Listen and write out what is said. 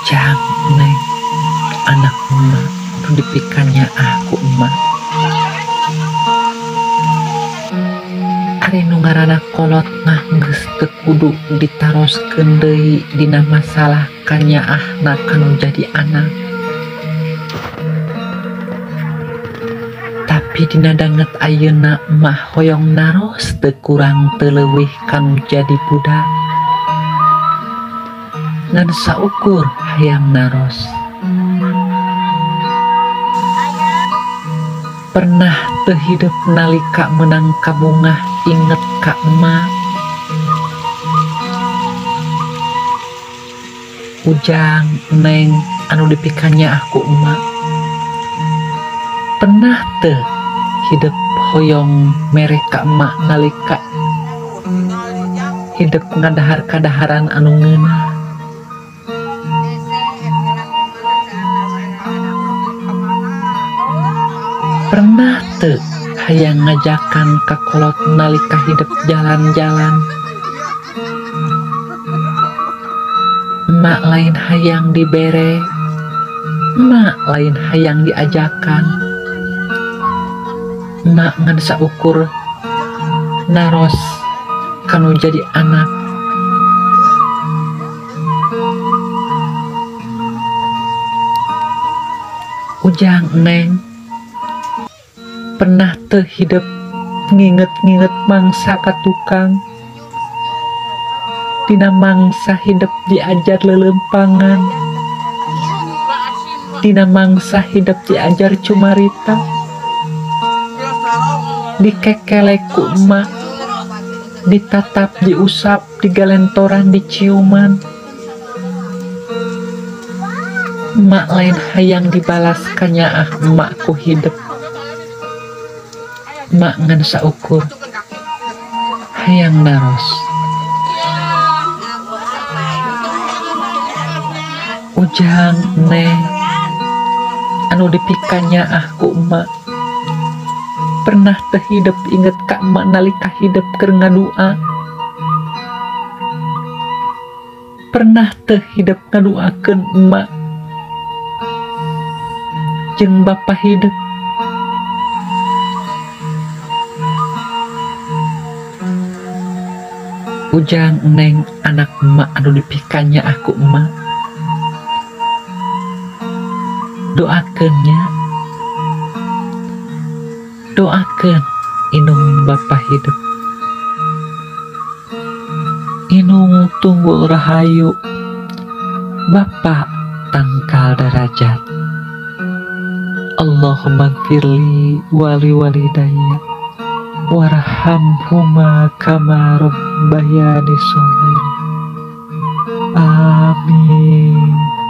Ujang Neng anak emak nu dipikannya aku emak. Ari nu ngaranna kolot mah geus teu kudu ditaroskeun deui dina masalah kanyaahna kanu jadi anak. Tapi dina danget ayeuna mah hoyong naros teu kurang teu leuwih kanu jadi budak. Ngan saukur hayang naros. Pernah teu hidup nalika meunang kabungah inget ka emak. Ujang Neng anu dipikannya aku emak. Pernah teu hidup hoyong mere ka emak nalika hidup ngadahar kadaharan anu ngeunah. Pernah teu hayang ngajakan ka kolot nalika hidup jalan-jalan. Emak lain hayang dibere, emak lain hayang diajakan. Emak ngan saukur naros kanu jadi anak. Ujang Neng pernah teu hidup nginget-nginget mangsa ka tukang. Dina mangsa hidup diajar leuleumpangan. Dina mangsa hidup diajar cumarita. Dikekelek ku emak, ditatap, diusap, digalentoran, diciuman. Emak lain hayang dibalas kanyaah emak ku hidup. Emak ngan saukur hayang naros. Ujang Neng anu dipikannya aku emak. Pernah teu hidup inget ka emak nalika hidup keur ngadua. Pernah teu hidup ngaduakeun emak jeung bapa hidup. Ujang Neng anak emak anu dipikannya aku emak. Doakeunnya, doakeun inung bapa hidup. Inung tunggul rahayu, bapa tangkal darajat. Allahumma gfirli wali walidayya warhamhuma kama rabbayani shaghira. Amin.